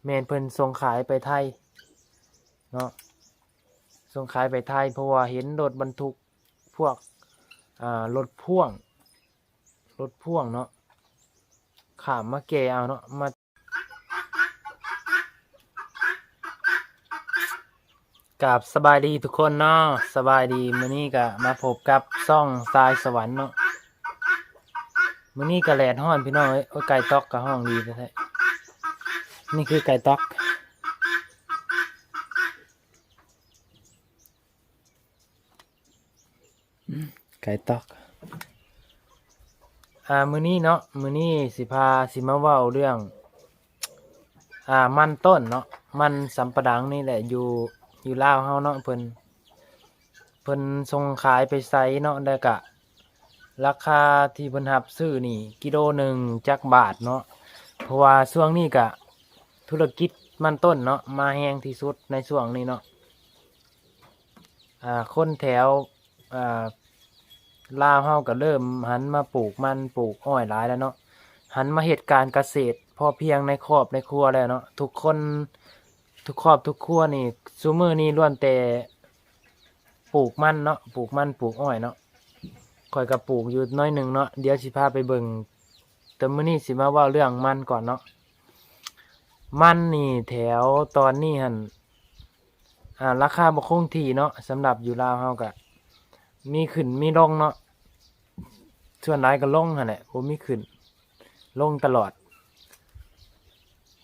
ແມ່ນເພິ່ນສົ່ງຂາຍໄປໄທເນາະ, ສົ່ງຂາຍໄປໄທ ເພາະວ່າເຫັນລົດບັນທຸກພວກ ອ່າ ລົດພ່ວງ ລົດພ່ວງເນາະ ຂ້າມມາແກ່ເອົາເນາະ ມາ ກາບສະບາຍດີທຸກຄົນເນາະ, ສະບາຍດີ. ມື້ນີ້ກະມາພົບກັບຊ່ອງຊາຍສະຫວັນເນາະ. ມື້ນີ້ກະແດດຮ້ອນພີ່ນ້ອງເອີຍ. ໂອ້ຍ ໄກ່ຕອກກະຮ້ອງດີແທ້ໆ. ນີ້ຄືໄກ່ຕອກ. ໄກ່ຕອກ. ອ່າ ມື້ນີ້ເນາະ, ມື້ນີ້ຊິພາ ຊິມາເວົ້າເລື່ອງ ອ່າ ມັນຕົ້ນເນາະ, ມັນສຳປະດັງນີ້ແຫຼະ ຢູ່ ຢູ່ລາວເຮົາເນາະ. ເພິ່ນ ເພິ່ນສົ່ງຂາຍໄປໃສເນາະ, ແລ້ວກະລາຄາທີ່ເພິ່ນຮັບຊື້ນີ້ ກິໂລໜຶ່ງຈັກບາດເນາະ. ເພາະວ່າຊ່ວງນີ້ກະທຸລະກິດມັນຕົ້ນເນາະ ມາແຮງທີ່ສຸດໃນຊ່ວງນີ້ເນາະ. ອ່າ ຄົນແຖວ ອ່າ ລາວເຮົາກໍເລີ່ມຫັນມາປູກມັນ ປູກອ້ອຍຫຼາຍແລ້ວເນາະ, ຫັນມາເຮັດການກະເສດພໍພຽງໃນຄອບໃນຄົວແລ້ວເນາະ. ທຸກຄົນ ທຸກຄອບທຸກຄົວນີ້ ຊຸມື້ນີ້ລ້ວນແຕ່ປູກມັນເນາະ, ປູກມັນ ປູກອ້ອຍເນາະ. ຂ້ອຍກໍປູກຢູ່ໜ້ອຍໜຶ່ງເນາະ, ດຽວຊິພາໄປເບິ່ງ. ແຕ່ມື້ນີ້ຊິມາເວົ້າເລື່ອງມັນກ່ອນເນາະ. ມັນນີ້ແຖວຕອນນີ້ຫັ້ນ ອ່າ ລາຄາບໍ່ຄົງທີ່ເນາະ, ສຳລັບຢູ່ລາວເຮົາກະມີຂຶ້ນມີລົງເນາະ, ສ່ວນຫຼາຍກະລົງຫັ້ນແຫຼະ ບໍ່ມີຂຶ້ນ ລົງຕະຫຼອດ.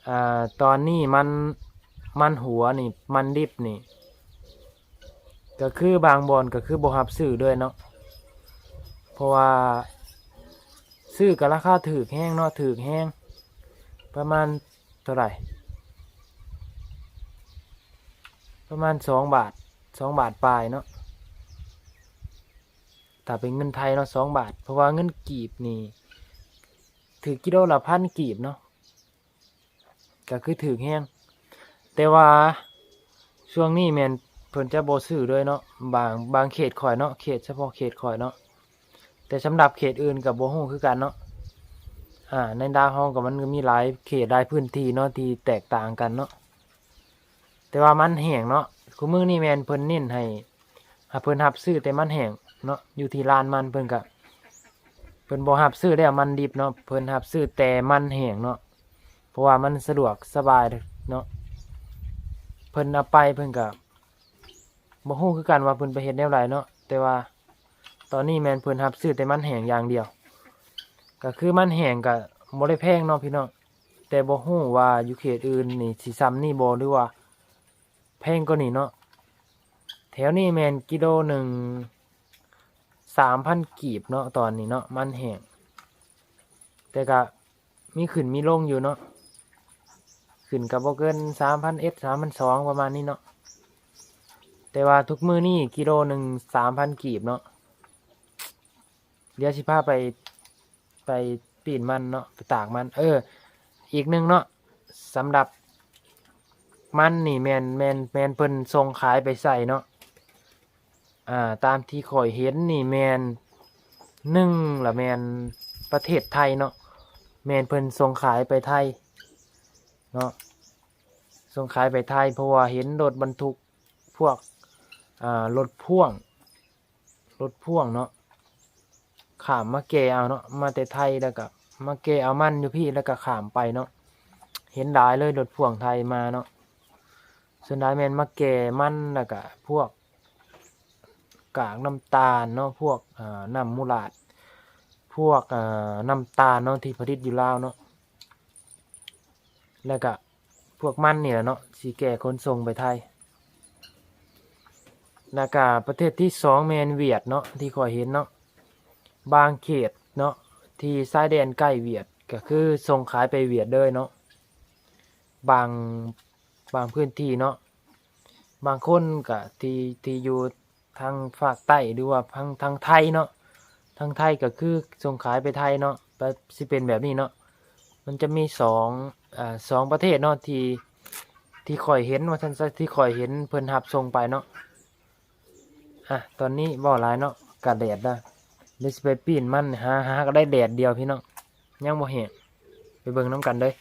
ອ່າ ຕອນນີ້ມັນ ມັນຫົວນີ້ ມັນດິບນີ້ ກະຄືບາງບ່ອນກະຄືບໍ່ຮັບຊື້ເລີຍເນາະ, ເພາະວ່າຊື້ກະລາຄາຖືກແຮງເນາະ, ຖືກແຮງ ປະມານ ເທົ່າໃດ ປະມານສອງບາດ ສອງບາດປາຍເນາະ, ຖ້າເປັນເງິນໄທເນາະ ສອງບາດ. ເພາະວ່າເງິນກີບນີ້ຖືກກິໂລລະພັນກີບເນາະ, ກະຄືຖືກແຮງ. ແຕ່ວ່າຊ່ວງນີ້ແມ່ນເພິ່ນຈະບໍ່ຊື້ເລີຍເນາະ, ບາງ ບາງເຂດຂ້ອຍເນາະ, ເຂດ ສະເພາະເຂດຂ້ອຍເນາະ. ແຕ່ສຳລັບເຂດອື່ນກໍບໍ່ຮູ້ຄືກັນເນາະ. ອ່າ ໃນລາວເຮົາກໍມັນກໍມີຫຼາຍເຂດຫຼາຍພື້ນທີ່ເນາະ ທີ່ແຕກຕ່າງກັນເນາະ. ແຕ່ວ່າມັນແຫ້ງເນາະ, ຄູ່ມື້ນີ້ແມ່ນເພິ່ນເນັ້ນໃຫ້ ໃຫ້ເພິ່ນຮັບຊື້ແຕ່ມັນແຫ້ງເນາະ. ຢູ່ທີ່ລານມັນເພິ່ນກໍ ເພິ່ນບໍ່ຮັບຊື້ແລ້ວມັນດິບເນາະ, ເພິ່ນຮັບຊື້ແຕ່ມັນແຫ້ງເນາະ, ເພາະວ່າມັນສະດວກສະບາຍເນາະ. ເພິ່ນເອົາໄປເພິ່ນກໍ ບໍ່ຮູ້ຄືກັນວ່າເພິ່ນໄປເຮັດແນວໃດເນາະ, ແຕ່ວ່າຕອນນີ້ແມ່ນເພິ່ນຮັບຊື້ແຕ່ມັນແຫ້ງຢ່າງດຽວ. ກະຄືມັນແຫ້ງກະບໍ່ໄດ້ແພງເນາະພີ່ນ້ອງ, ແຕ່ບໍ່ຮູ້ວ່າຢູ່ເຂດອື່ນນີ້ຊິຊ່ຳນີ້ບໍ່ ຫຼືວ່າແພງກວ່ານີ້ເນາະ. ແຖວນີ້ແມ່ນກິໂລໜຶ່ງສາມພັນກີບເນາະ ຕອນນີ້ເນາະ ມັນແຫ້ງ, ແຕ່ກະ ມີຂຶ້ນມີລົງຢູ່ເນາະ, ຂຶ້ນກໍບໍ່ເກີນສາມພັນເອັດ ສາມພັນສອງ ປະມານນີ້ເນາະ. ແຕ່ວ່າທຸກມື້ນີ້ກິໂລໜຶ່ງສາມພັນກີບເນາະ. ດຽວຊິພາໄປ ໄປປີ້ນມັນເນາະ ໄປຕາກມັນ. ເອີ ອີກໜຶ່ງເນາະ, ສຳລັບມັນນີ້ແມ່ນ ແມ່ນ ແມ່ນເພິ່ນສົ່ງຂາຍໄປໃສເນາະ. ອ່າ ຕາມທີ່ຂ້ອຍເຫັນນີ້ແມ່ນ ໜຶ່ງລະແມ່ນປະເທດໄທເນາະ, ແມ່ນເພິ່ນສົ່ງຂາຍໄປໄທເນາະ, ສົ່ງຂາຍໄປໄທ ເພາະວ່າເຫັນລົດບັນທຸກພວກ ອ່າ ລົດພ່ວງ ລົດພ່ວງເນາະ ຂ້າມມາແກ່ເອົາເນາະ, ມາແຕ່ໄທ ແລ້ວກະມາແກ່ເອົາມັນຢູ່ພີ້ ແລ້ວກະຂ້າມໄປເນາະ. ເຫັນຫຼາຍເລີຍລົດພ່ວງໄທມາເນາະ, ສ່ວນຫຼາຍແມ່ນມາແກ່ມັນ ແລ້ວກະພວກກາກນ້ຳຕານເນາະ, ພວກ ອ່າ ນ້ຳມູຫຼາດ ພວກ ອ່າ ນ້ຳຕານເນາະ ທີ່ຜະລິດຢູ່ລາວເນາະ, ແລ້ວກະ ພວກມັນນີ້ແຫຼະເນາະ ຊິແກ່ຂົນສົ່ງໄປໄທ. ແລ້ວກະປະເທດທີສອງແມ່ນຫວຽດເນາະ ທີ່ຂ້ອຍເຫັນເນາະ, ບາງເຂດເນາະ ທີ່ຊາຍແດນໃກ້ຫວຽດ ກະຄືສົ່ງຂາຍໄປຫວຽດເລີຍເນາະ. ບາງ ບາງພື້ນທີ່ເນາະ, ບາງຄົນກະທີ່ ທີ່ຢູ່ ທາງພາກໃຕ້ ຫຼືວ່າທາງ ທາງໄທເນາະ, ທາງໄທກໍຄືສົ່ງຂາຍໄປໄທເນາະ, ກໍຊິເປັນແບບນີ້ເນາະ. ມັນຈະມີສອງ ອ່າ ສອງປະເທດເນາະ ທີ່ ທີ່ຂ້ອຍເຫັນວ່າຊັ້ນຊະ, ທີ່ຂ້ອຍເຫັນເພິ່ນຮັບສົ່ງໄປເນາະ. ອ່ະ ຕອນນີ້ເວົ້າຫຼາຍເນາະ, ກະແດດລະ, ດຽວຊິໄປປີ້ນມັນ ຫາ ຫາກໍໄດ້ແດດດຽວພີ່ນ້ອງ, ຍັງບໍ່ແຫ້ງ. ໄປເບິ່ງນຳກັນເດີ້.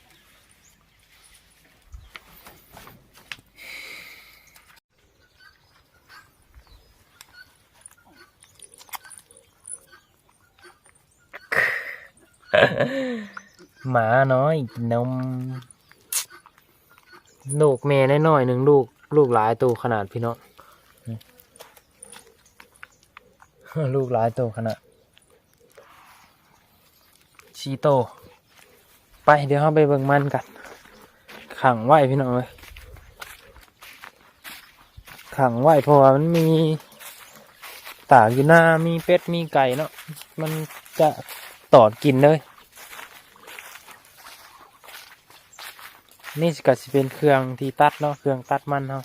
ໝານ້ອຍກິນນົມ. ລູກແມ່ນ້ອຍໆໜຶ່ງລູກ, ລູກຫຼາຍໂຕຂະໜາດພີ່ນ້ອງ, ລູກຫຼາຍໂຕຂະໜາດ. ສີ່ໂຕ. ໄປ, ດຽວເຮົາໄປເບິ່ງມັນກັນ. ຂັງໄວ້ພີ່ນ້ອງເອີຍ, ຂັງໄວ້ ເພາະວ່າມັນມີຕາກຢູ່ນາ, ມີເປັດ ມີໄກ່ເນາະ, ມັນຈະຕອດກິນເລີຍ. ນີ້ກໍຊິເປັນເຄື່ອງທີ່ຕັດເນາະ, ເຄື່ອງຕັດມັນເຮົາ.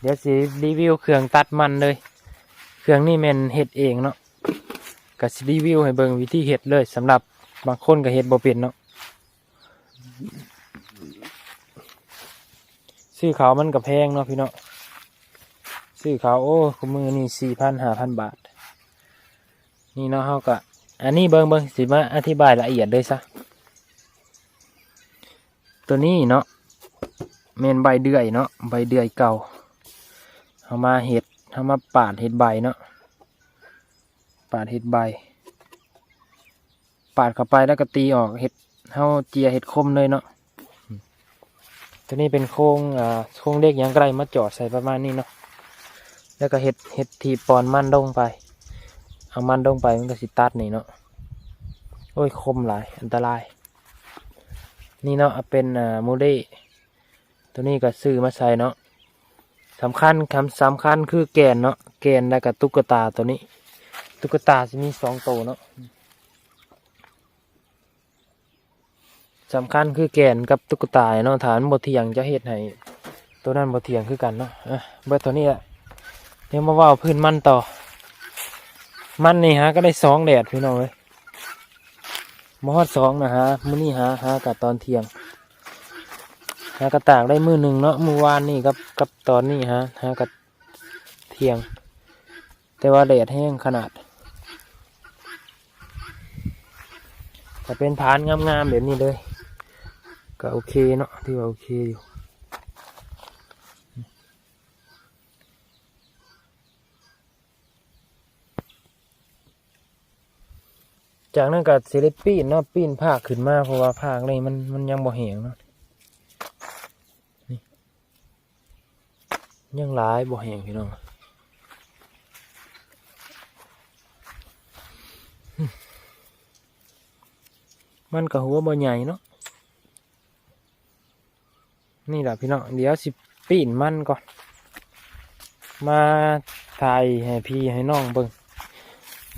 ດຽວຊິຣີວິວເຄື່ອງຕັດມັນເລີຍ. ເຄື່ອງນີ້ແມ່ນເຮັດເອງເນາະ, ກໍຊິຣີວິວໃຫ້ເບິ່ງວິທີເຮັດເລີຍ. ສຳລັບບາງຄົນກໍເຮັດບໍ່ເປັນເນາະ. ຊື້ເຂົ້າມັນກໍແພງເນາະພີ່ນ້ອງ, ຊື້ເຂົ້າ ໂອ້ ຄູ່ມື້ນີ້ສີ່ພັນ ຫ້າພັນບາດ. ນີ້ເນາະ, ເຮົາກໍ ອັນນີ້ເບິ່ງ, ເບິ່ງ ຊິມາອະທິບາຍລະອຽດເລີຍຊະ. ໂຕນີ້ເນາະ ແມ່ນໃບເດືອຍເນາະ, ໃບເດືອຍເກົ່າ. ເຮົາມາເຮັດ, ເຮົາມາປາດເຮັດໃບເນາະ, ປາດເຮັດໃບ, ປາດເຂົ້າໄປແລ້ວກໍຕີອອກ, ເຮັດ, ເຮົາເຈຍເຮັດຄົມເລີຍເນາະ. ໂຕນີ້ເປັນໂຄງ, ອ່າ, ໂຄງເຫຼັກຫຍັງກໍໄດ້ມາຈອດໃສ່ປະມານນີ້ເນາະ, ແລ້ວກໍເຮັດ, ເຮັດທີ່ປ່ອນມັນລົງໄປ, ເອົາມັນລົງໄປ ມັນກໍຊິຕັດນີ້ເນາະ. ໂອ້ຍ ຄົມຫຼາຍ, ອັນຕະລາຍ. ນີ້ເນາະ ເປັນ, ອ່າ, ໂມເດ. ໂຕນີ້ກໍຊື້ມາໃສ່ເນາະ. ສຳຄັນ, ຄຳສຳຄັນຄືແກ່ນເນາະ, ແກ່ນ ແລ້ວກໍຕຸກກະຕາໂຕນີ້. ຕຸກກະຕາຊິມີສອງໂຕເນາະ. ສຳຄັນຄືແກ່ນກັບຕຸກກະຕາເນາະ, ຖ້າມັນບໍ່ທ່ຽງຈະເຮັດໃຫ້ໂຕນັ້ນບໍ່ທ່ຽງຄືກັນເນາະ. ເອີ ເບິດເທົ່ານີ້ລະ, ດຽວມາເວົ້າພື້ນມັນຕໍ່. ມັນນີ້ຫາກໍໄດ້ສອງແດດພີ່ນ້ອງເອີຍ, ບໍ່ຮອດສອງນະ, ຫາ ມື້ນີ້ຫາ, ຫາກະຕອນທ່ຽງ, ຫາກະຕາກໄດ້ມື້ໜຶ່ງເນາະ, ມື້ວານນີ້ກັບ, ກັບຕອນນີ້ຫາ, ຫາກະທ່ຽງ. ແຕ່ວ່າແດດແຮງຂະໜາດ. ຖ້າເປັນຜານງາມໆແບບນີ້ເລີຍ ກໍໂອເຄເນາະ, ຖືວ່າໂອເຄຢູ່. ຈາກນັ້ນກໍຊິໄດ້ປີ້ນເນາະ, ປີ້ນພາກຂຶ້ນມາ, ເພາະວ່າພາກນີ້ມັນ, ມັນຍັງບໍ່ແຫ້ງເນາະ. ນີ້ ຍັງຫຼາຍ ບໍ່ແຫ້ງພີ່ນ້ອງ. ມັນກໍຫົວບໍ່ໃຫຍ່ເນາະ. ນີ້ລະພີ່ນ້ອງ, ດຽວຊິປີ້ນມັນກ່ອນ ມາຖ່າຍໃຫ້ພີ່ໃຫ້ນ້ອງເບິ່ງ.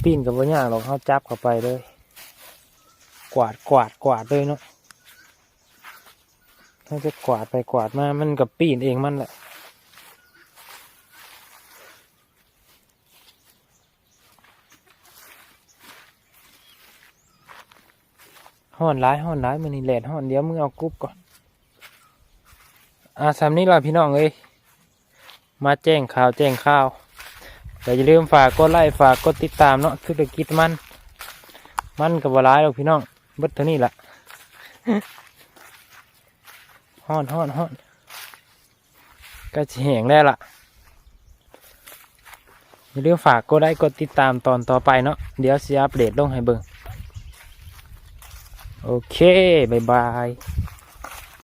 ປີ້ນກໍບໍ່ຍາກດອກ, ເຮົາຈັບເຂົ້າໄປເລີຍ, ກວາດ, ກວາດ, ກວາດເລີຍເນາະ. ເຮົາຈະກວາດໄປກວາດມາ ມັນກໍປີ້ນເອງມັນແຫຼະ. ຮ້ອນຫຼາຍ, ຮ້ອນຫຼາຍ, ມື້ນີ້ແດດຮ້ອນ. ດຽວມືເອົາກຸບກ່ອນ. ອ່າ, ສ່ຳນີ້ລະພີ່ນ້ອງເອີຍ, ມາແຈ້ງຂ່າວແຈ້ງຂ່າວ. ກໍຢ່າລືມຝາກກົດໄລ ຝາກກົດຕິດຕາມເນາະ, ທຸລະກິດມັນ, ມັນກໍບໍ່ຫຼາຍດອກພີ່ນ້ອງ, ເບິດເທົ່ານີ້ລະ. ຮ້ອນ, ຮ້ອນ, ຮ້ອນ. ໃກ້ຊິແຫ້ງແລ້ວລະ. ຢ່າລືມຝາກກົດໄລ ກົດຕິດຕາມຕອນຕໍ່ໄປເນາະ, ດຽວຊິອັບເດດລົງໃຫ້ເບິ່ງ. ໂອເຄ, ບາຍບາຍ.